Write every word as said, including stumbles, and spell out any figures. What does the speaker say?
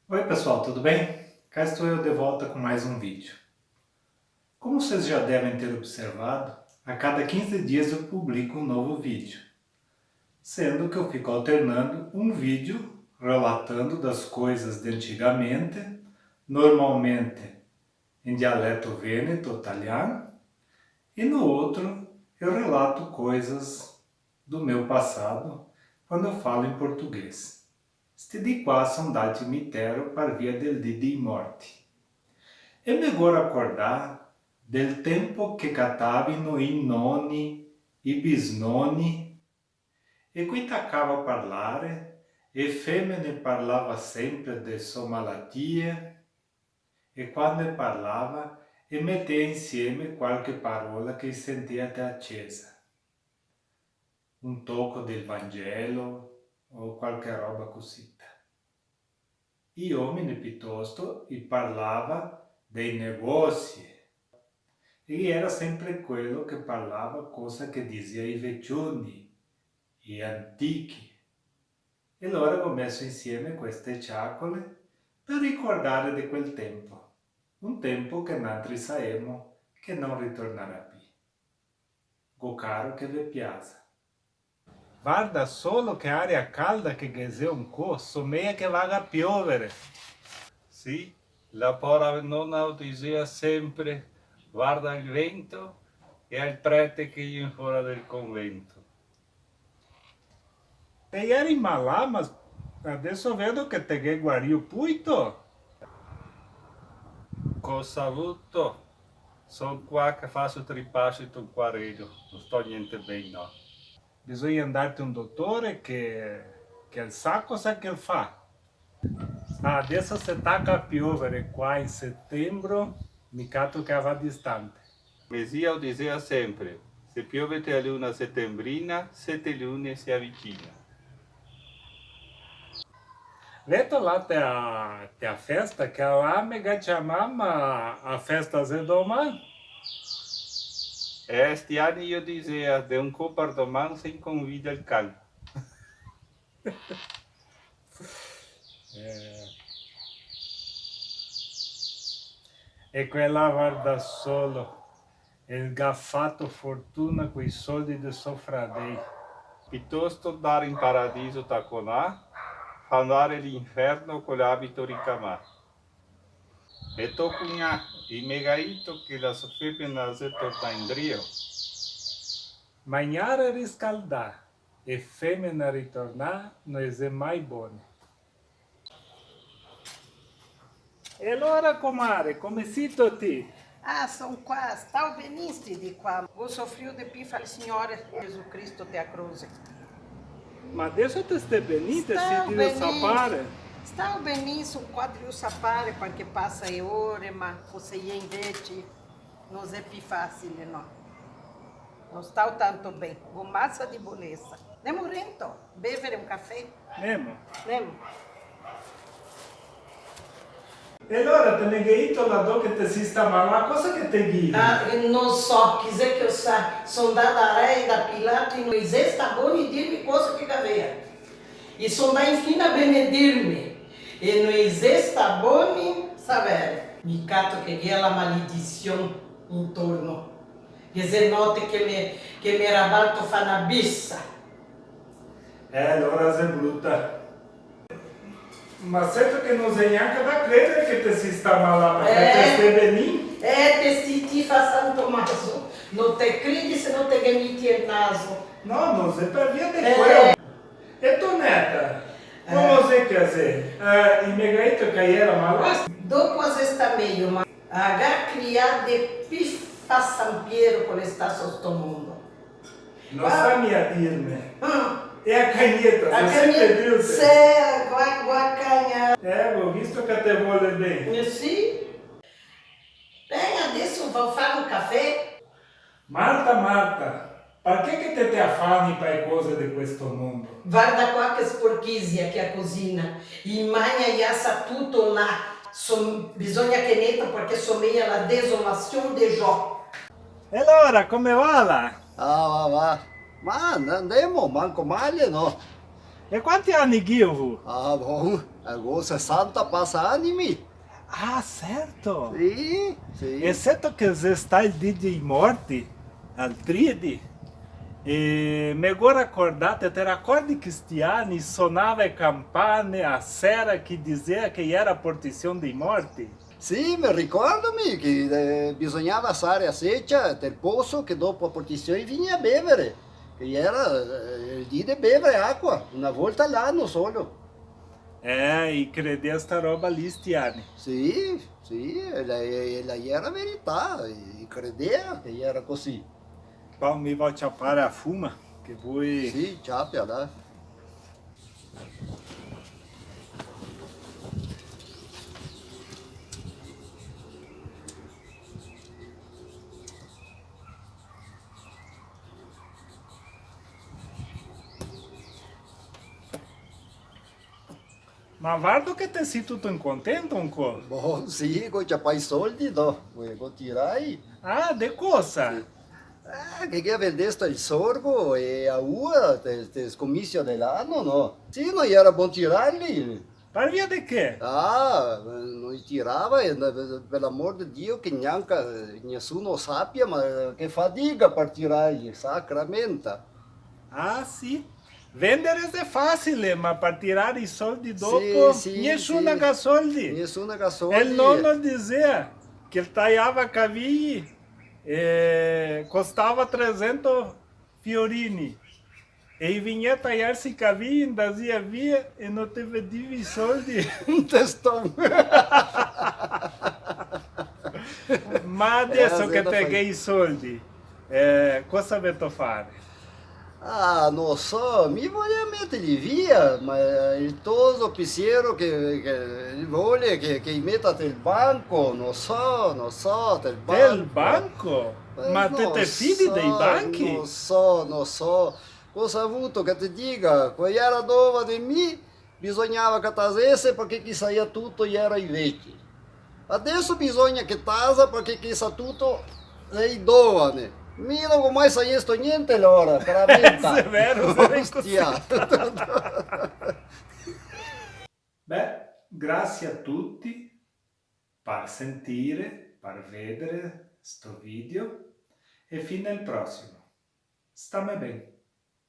Oi, pessoal, tudo bem? Cá estou eu de volta com mais um vídeo. Como vocês já devem ter observado, a cada quinze dias eu publico um novo vídeo, sendo que eu fico alternando um vídeo relatando das coisas de antigamente, normalmente em dialeto vêneto ou italiano, e no outro eu relato coisas do meu passado quando eu falo em português. Sti dì qua son dà al cimitero par via del dì dei morti. E me go racordà del tempo che catavino i noni, i bisnoni, e co i tacava parlare, e femene parlava sempre de so malatie, e quando e parlava, e metea insieme qualche parola che i sentia te a cesa. Un toco del Vangelo o qualche roba cusita. I omini, pitosto, i parlava dei negosi. E era sempre quelo che parlava cosa che dizea i vecioni, i antichi. E alora go meso insieme queste ciacole par ricordare de quel tempo. Un tempo che nantri saemo che no ritornarà pi. Go caro che ve piasa. Varda solo che aria calda che ghe xe ancò, someia che vaga a piovere. Sì, la pora nona o dizea sempre: "Varda el vento e al prete che vien fora del convento." Te ieri malà, ma adeso vedo che te ghe guarìo puito. Cosa vuto? Son qua che faso tripasi inton quaredo, no sto gnente ben, no. Bisogna ndar te un dotore che, che el sa cosa che el fa. Ah, adeso se taca a piovere qua in setembro, mi cato che a va distante. Me zia o dizea sempre: "Se piove te a luna setembrina, sete lune se avicina." Veto là te a, te a festa, che a là me ga ciamà, ma a festa xe doman. Eh, sti ani i o dizea: "De un co par doman se inconvida el can." Eh. E quela, varda solo, el ga fato fortuna coi soldi de so fradei. Pitosto ndare in paradiso taconà, fa ndare l'inferno co l'abito ricamà. E to cugnà, i me ga dito che la so femena xe tornà indrio. Magnare riscaldà e femena ritornà no xe mai bone. E alora, comare, come sito ti? Ah, son qua, stao benin sti dì qua. Go sofrio de pi fa el Signore Gesù Cristo te a croxe. Ma adeso te ste benin, te si drio sapare? Stao benin, son qua drio sapare, parché pasa e ore, ma co se je inveci no xe pi fasile, no. No stao tanto ben, go masa debolesa. Ndemo rento, bevere un cafè? Ndemo. Ndemo. E alora te me ghe dito là do che te si stà malà, cosa che te ghivi? Ah, no so, chi xe che o sa, son ndà da re e da Pilato, e no i xe stà boni dirme cosa che gavea. I son ndà infina a benedirme, e no i xe stà boni savere. Mi cato che ghe xe la maledision intorno. Ghe xe note che me, che me rabalto fa na bisa. Eh, alora xe bruta. Ma seto che no xe gnanca da credere che te si stà malà, parché te ste benin. Eh, te sti ti fa San Tomaso. No te credi se no te ghe miti el naso. No, no xe par via de quelo. E to neta? Come xe che a xe? Eh, i me ga dito che a iera malà? Dopo a xe stà mejo, ma a ga crià de pi fa San Piero co l'è stà so sto mondo. No sta mia dirme. Ah. E a cagneta, a xe sempre cagneta, viute? Xe, gua-, gua cagna. Eh, go visto che te vole ben. Eh, sì. Ben, adeso vao far un cafè. Marta, Marta, parché che te te afani pa e cose de questo mondo? Varda qua che sporchisia che a cosina. I magna, i asa tuto là. Som-, bisogna che neta parché someia la desolasion de Jó. E alora, come va là? Ah, va, va. Ma and-, andemo, manco male, no? E quanti ani ghiu vu? Ah, bon, go sesanta pasa ani mi. Ah, certo. Sì, sì. E certo che xe stà el dì dei morti, al tridi. E me go racordà, te racordi che sti ani sonava e campane a sera che dizea che iera portation dei morti? Sì, me ricordo mi che, eh, bisognava asare a secia del poso che dopo a portation i vegnea a bevere, che iera, eh, el dì de bevere acua, una volta l'ano solo. Eh, i credea sta roba lì sti ani. Sì, sì, e la, e la iera verità, i credea che iera cusì. Po mi vao ciapare a fuma, che voi... Sì, ciapia, dai. Ma vardo che te si tuto incontento ancora. Bon, sì, go ciapà i soldi, no? Go tirai. Ah, de cosa? Sì. Eh, che, che vendesto el sorgo e a ua, te, te scomisio de l'ano, no? Sì, no iera bon tirarli. Par via de che? Ah, no i tirava, e, per l'amor de Dio, che gnanca, eh, nesuni sapia, ma che fadiga par tirarli, sacramenta. Ah, sì. Vendere xe fasile, ma par tirare i soldi dopo, sì, sì, nesuni ga soldi. Nesuni ga soldi. E el nono dizea che el taiava cavigli e costava tresento fiorini. E i vegnea a taiarse i cavigli, ndasea via e no te vedivi i soldi. Un teston. Ma adeso che te ghè i soldi, eh, cosa veto fare? Ah, no so, mi volea meterli via, ma, eh, el toso pisiero che, che vol che, che i meta tel banco, no so, no so, tel banco. Tel banco? Eh, ma te, no te fidi dei banchi? No so, no so. Cosa vuto che te diga? Co iera dovane mi, bisognava che tasese parché chi saia tuto iera i veci. Adeso bisogna che tasa parché chi sa tuto xe i dovane. Mi no go mai saiesto gnente, alora, veramente. Xe vero, xe vero. Ostia. Beh, grasie a tuti par sentire, par vedere sto video e fin al prosimo. Stame ben.